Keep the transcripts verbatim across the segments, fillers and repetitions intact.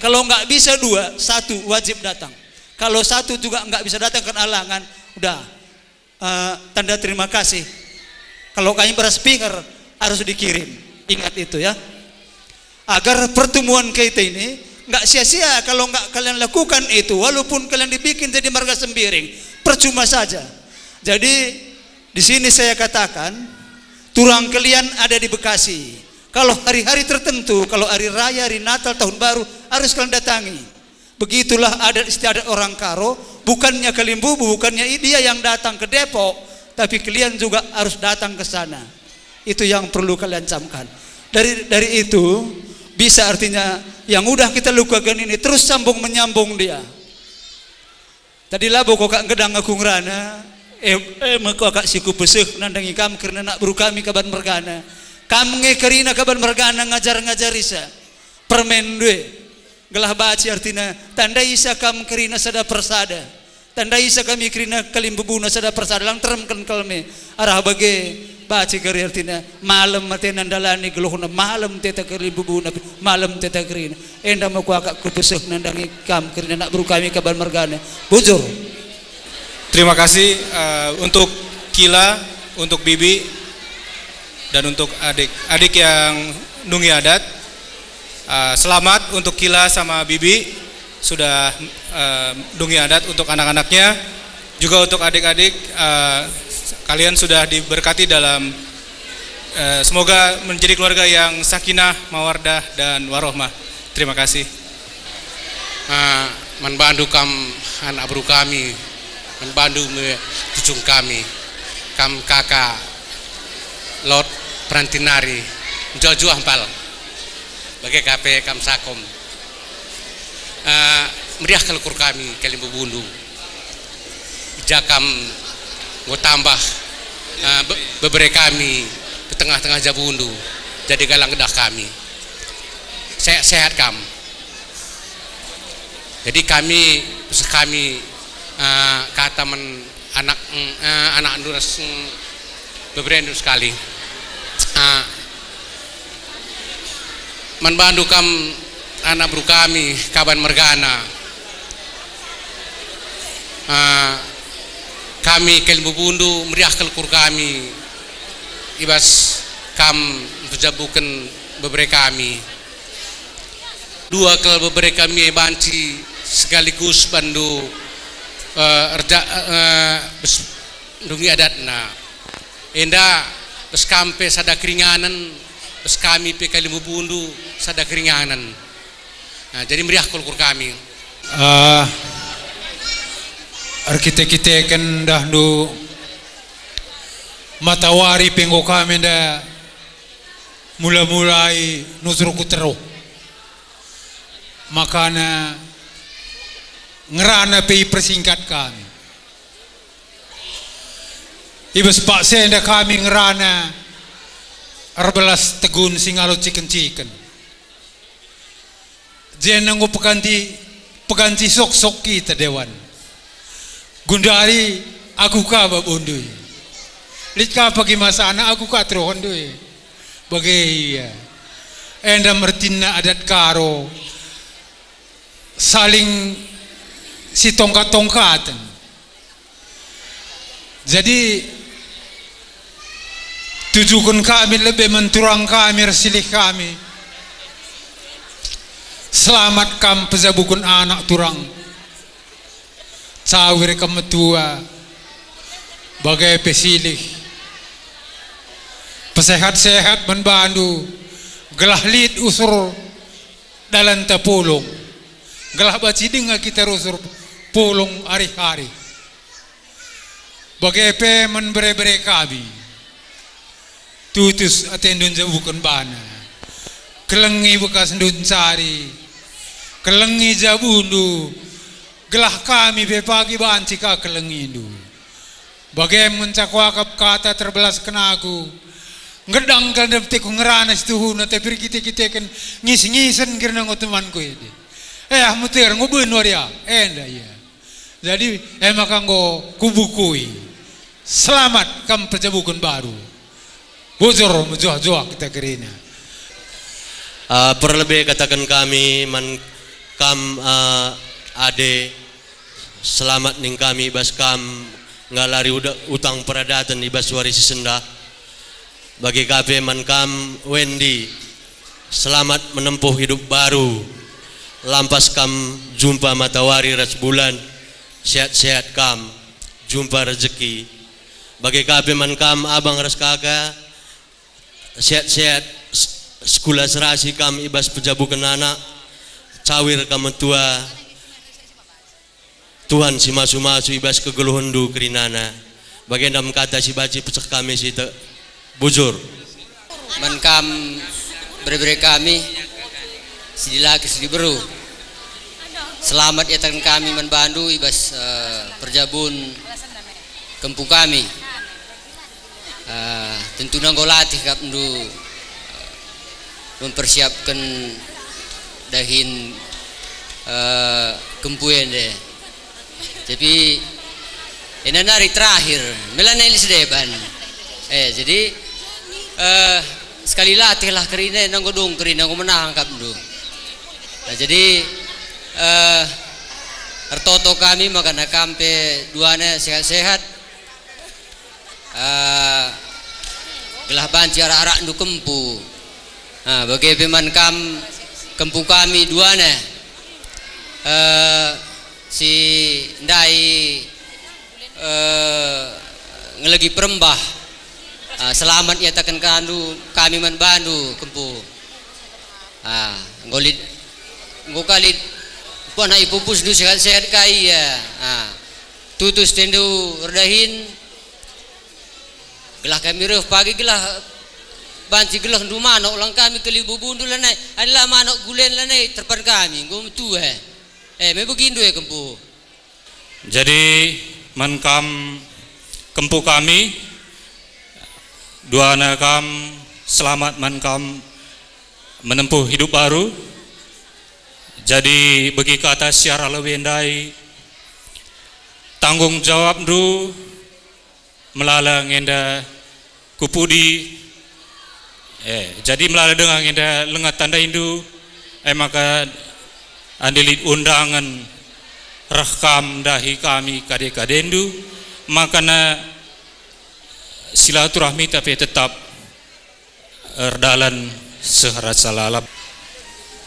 Kalau nggak bisa dua, satu wajib datang. Kalau satu juga nggak bisa datang karena halangan, udah, eh, tanda terima kasih. Kalau kami para speaker harus dikirim, ingat itu ya. Agar pertemuan kita ini nggak sia-sia kalau nggak kalian lakukan itu, walaupun kalian dibikin jadi marga Sembiring, percuma saja. Jadi di sini saya katakan, turang kalian ada di Bekasi. Kalau hari-hari tertentu, kalau hari raya, hari Natal, tahun baru, harus kalian datangi. Begitulah adat istiadat orang Karo, bukannya Kalimbubu, bukannya i-, dia yang datang ke Depok, tapi kalian juga harus datang ke sana. Itu yang perlu kalian camkan. Dari, dari itu, bisa artinya yang udah kita lakukan ini terus sambung menyambung dia. Tadi labo kok kak ngedang aku ngerana, eh, eh, me kok kak si kupeseh nandangi kam kerina anak beru kami kaban mergana. Kam nge kerina kaban mergana ngajar-ngajarisa. Permen due. Gelah baci artina, tandaisa kam kerina sada persada. Tandaisa kami kerina Kalimbubuna sada persada, lang teremken kelme. Arah bage, baci keri artina, malem atena ndalani geluhna, malem teta Kalimbubuna, malem teta kerina. Enda me kuakap kupeseh nandangi kam kerina anak beru kami kaban mergana. Bujur. Terima kasih, eh, untuk Kila, untuk Bibi, dan untuk adik-adik yang nungi adat. Eh, selamat untuk Kila sama Bibi sudah, eh, nungi adat untuk anak-anaknya, juga untuk adik-adik, eh, kalian sudah diberkati dalam, eh, semoga menjadi keluarga yang sakinah, mawardah, dan warohmah. Terima kasih. Ah, man bandu kam anak beru kami, man bandu me cucung kami, kam kaka lot perantin nari, njuah-juah mpal, bage ka pe kam sakom. Ah, meriah kal ukur kami Kalimbubundu. I ja kam enggo tambah, ah, be-, bebere kami pe tengah-tengah jabundu, jadi galang gedah kami. Sehat-sehat kam. Jadi kami, peseh kami, eh, kata man anak, eh, anakndu ras, mm, beberendu sekali. Eh, man bandu kam anak beru kami, kaban mergana. Eh, kami Kalimbubundu meriah kal ukur kami i bas kam mpejabuken bebere kami. Dua kal bebere kami e banci sekaligus bandu, eh, erja-, eh, bes-, ndungi adatna. Enda bas kam pe sada keringanen, bas kami pe Kalimbubundu sada keringanen. Nah, jadi meriah kal ukur kami. Ah, erkite-kiteken dahndu matawari pe enggo kami enda mula-mulai nusur ku teruh. Makana ngerana pe ipersingkat kami. I bas paksa enda kami ngerana erbelas tegun si ngalo ciken-ciken. Jenda enggo peganti, peganti soksok kita dewan. Gundari aku ka babondu e. Lit ka pagi masana aku ka teruhenndu e. Bage ia. Enda mertinna adat Karo saling sitongkat-tongkaten. Jadi, tujuken kami lebe man turang kami ersilih kami. Selamat kam pejabuken anak turang. Cawir kam metua, bage pe silih. Pesehat-sehat man bandu, gelah lit usur dalanta pulung, gelah banci denga kita rusur pulung arih-arih. Bage pe man bere-bere kami. Tutus atendu njabuken bana. Kelengi bekasndu ncari. Kelengi jabundu. Gelah kami pe pagi banci ka kelengindu. Bage ngenca kuakap kata terbelasken aku. Ngedang kal ndem teku ngerana situhuna, tapi erkite-kiteken ngis-ngisen kerna enggo temanku ende. Eh, ah, meter, enggo ben wari ah. Enda ia. Jadi, e maka enggo kubukui. Selamat kam pejabuken baru. Bujur mejuah-juah kita kerina. Ah, perlebe kataken kami man Kam, eh, Ade, selamat ning kami bas kam nggalari uda-, utang peradaten i bas wari si sendah. Bage ka pe man kam, Wendi, selamat menempuh hidup baru. Lampas kam jumpa matawari ras bulan, sehat-sehat kam, jumpa rejeki. Bage ka pe man kam, abang ras kaka, sehat-sehat, s-, sekula serasi kam i bas pejabuken anak, cawir kam metua. Tuhan si masu-masu i bas kegeluhenndu kerinana. Bagenda me kata si banci peceh kami si te-, bujur. Man kam bere-bere kami, si dilaki si diberu. Selamat iataken kami man bandu i bas, eh, perjabun kempu kami. Eh, tentu enggo latih kap ndu, eh, mempersiapken dahin, eh, kempu ende. Tapi enda nari terakhir, me lanai lit si deban. Eh, jadi, eh, sekali latihlah kerina, enggo dung kerina, enggo menang kap ndu. Nah, jadi, eh, ertoto kami maka kam pe duana sehat-sehat. Ah, gelah banci arak-arakndu kempu. Ah, bage pe man kam kempu kami duana, eh, si ndai, eh, ngelegi perembah. Ah, selamat iataken kandu, kami man bandu kempu. Ah, enggo lit, enggo ka lit, puana ipupusndu sehat-sehat ka ia. Ah, tutus tendu erdahin, gelah kami reh pagi, gelah banci gelehndu manok, lang kami kelimbubundu lanai, adi la manok gulen lanai terpan kami, enggo metua. Eh, me begindu e kempu. Jadi, man kam kempu kami, duana kam, selamat man kam menempuh hidup baru. Jadi, bagi kata siar alo ndai, tanggung jawabndu melala ngenda ku pudi, eh, jadi melala denga ngenda lenga tandaindu, e maka adi lit undangen reh kam ndahi kami kade-kadendu, makana silaturahmita pe tetap erdalan seh rasa lalap.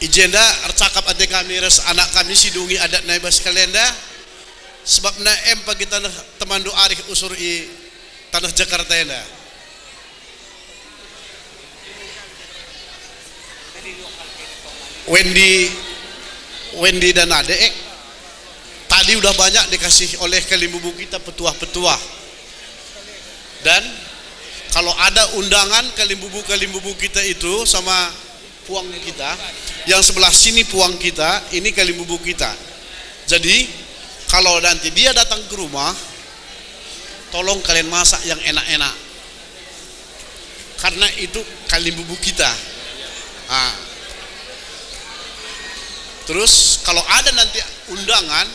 I jenda ercakap ate kami ras anak kami si dungi adatna i bas kalenda, sebabna em pagi taneh temanndu arih usur i taneh Jakarta enda. Wendi, Wendi dan Ade, eh, tadi udah banyak dikasih oleh kalimbubu kita petuah-petuah. Dan kalau ada undangan kalimbubu-kalimbubu kita itu sama puang kita, yang sebelah sini puang kita, ini kalimbubu kita. Jadi, kalau nanti dia datang ke rumah, tolong kalian masak yang enak-enak. Karena itu kalimbubu kita. Ah. Terus kalau ada nanti undangan,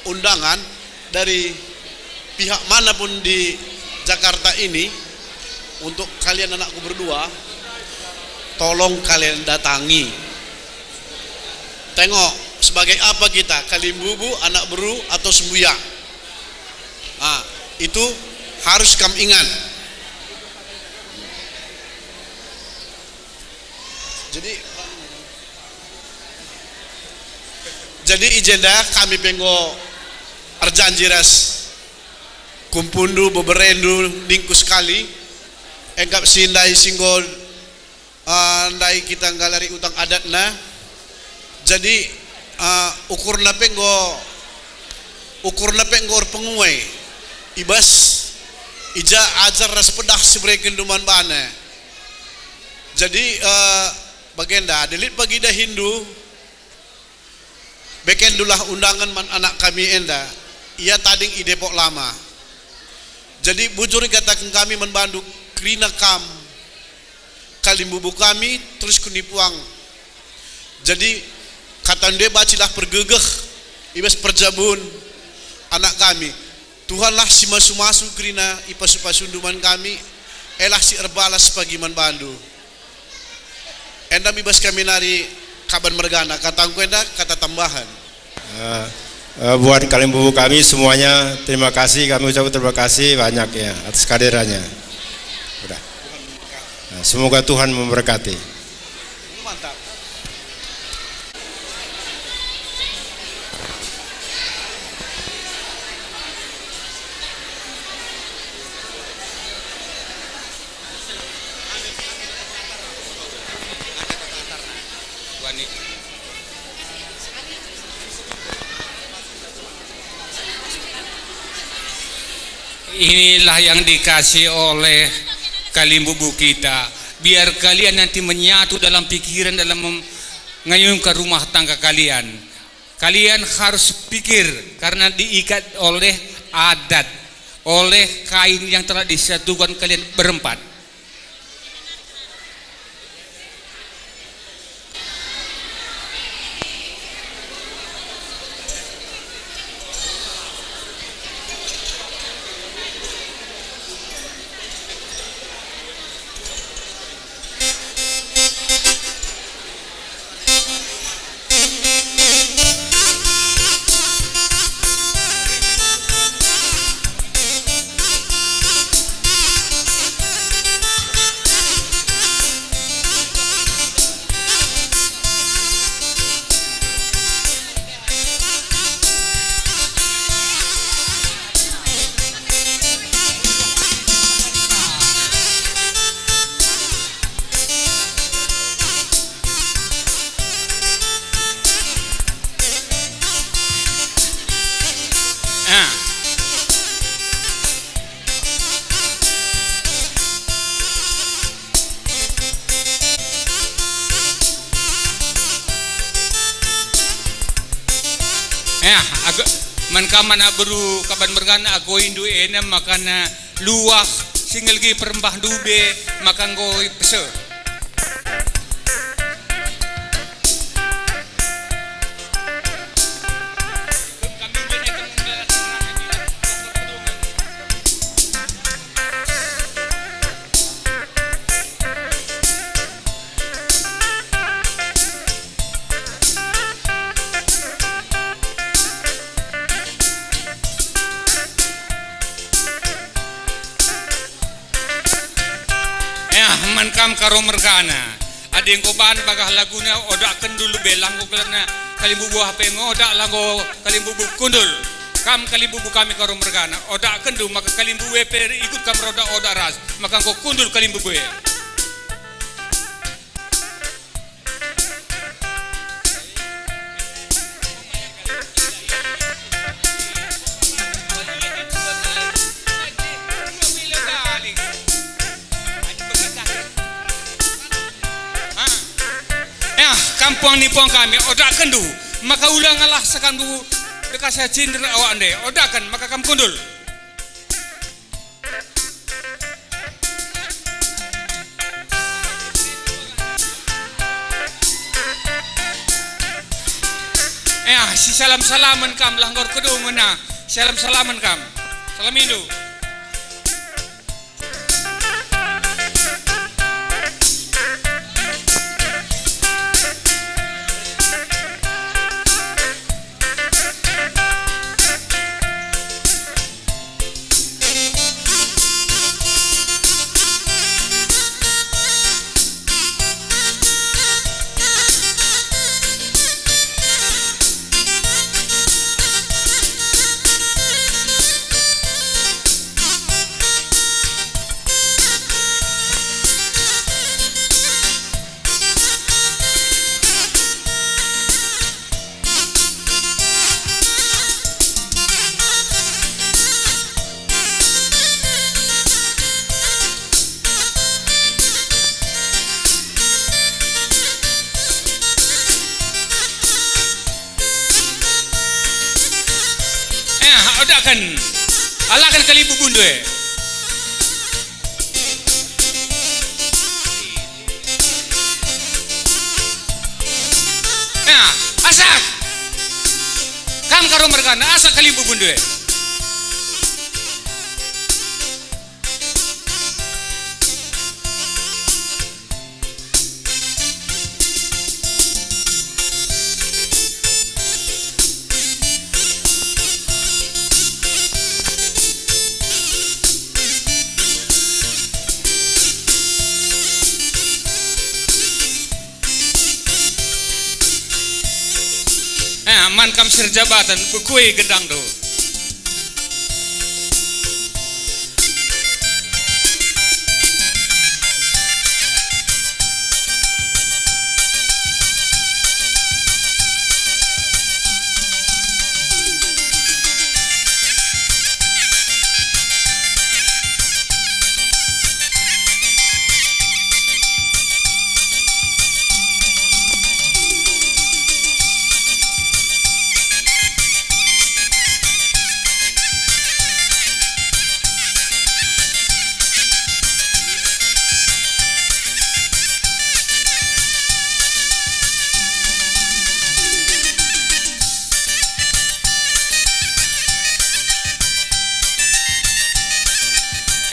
undangan dari pihak mana pun di Jakarta ini, untuk kalian anakku berdua, tolong kalian datangi. Tengok, sebagai apa kita, kalimbubu, anak beru, atau sembuyak? Ah, itu harus kam ingat. Jadi, jadi i jenda kami pe enggo erjanji ras kumpundu, beberendu, ningku sekali, engkap si ndai si enggo, ah, ndai kita nggalari utang adatna. Jadi, ah, ukurna pe enggo, ukurna pe enggo erpenguai i bas i ja ajar ras pedah si berekenndu man bana. Jadi, eh, bagenda, adi lit pagi dahindu, bekendulah undangan man anak kami enda, ia tading i Depok Lama. Jadi, bujur ikataken kami man bandu, kerina kam, kalimbubu kami, terus kunipuang. Jadi, katandu e bacilah pergegeh i bas perjabun anak kami. Tuhanlah si masu-masu kerina ipasu-pasundu man kami, elah si erbalas pagi man bandu. Enda me i bas kami nari, Kaban mergana, katangku enda kata tambahan. Eh, eh, buat kalimbubu kami semuanya, terima kasih, kami ucapkan terima kasih banyak ya atas kehadirannya. Udah. Nah, semoga Tuhan memberkati. Mantap. Inilah yang dikasih oleh kalimbubu kita. Biar kalian nanti menyatu dalam pikiran, dalam mem-, mengayunkan rumah tangga kalian. Kalian harus pikir, karena diikat oleh adat, oleh kain yang telah disatukan kalian berempat. Ah. Eh, aga-, man kam anak beru Kaban mergana, ago indu ena makana luah si ngelgi perembah ndube maka enggo pese. Ya, man kam Karo mergana. Adi enggo ban bagah laguna, odakken dulu be langgo gelarna kalimbubu hape ngodak langgo kalimbubu kundul. Kam kalimbubu kami Karo mergana, odakken du maka kalimbubu e pe ikut kam roda odak ras, maka enggo kundul kalimbubu e. Ya, kam puang ni puang kami, odakken du, maka ulang alah sekan du dekasa cinder awak nde, odakken maka kam kundul. Eh, ah, si salam-salamen kam lah nggor kedungen, ah. Salam-salamen kam. Salam indu. Eh, odakken. Alaken kalimbubundu e. Ya, asak. Kam Karo mergana, asak kalimbubundu e. Kam serjabaten, bekue gendangndu.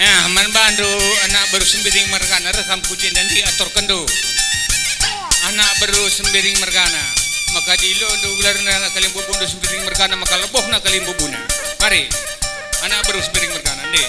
Eh, man bandu anak beru Sembiring mergana, reh kam ku jenda, ndi aturkenndu? Anak beru Sembiring mergana, maka dilondu gelarna kalimbubundu Sembiring mergana, maka lebohna kalimbubuna. Mari, anak beru Sembiring mergana, ndi?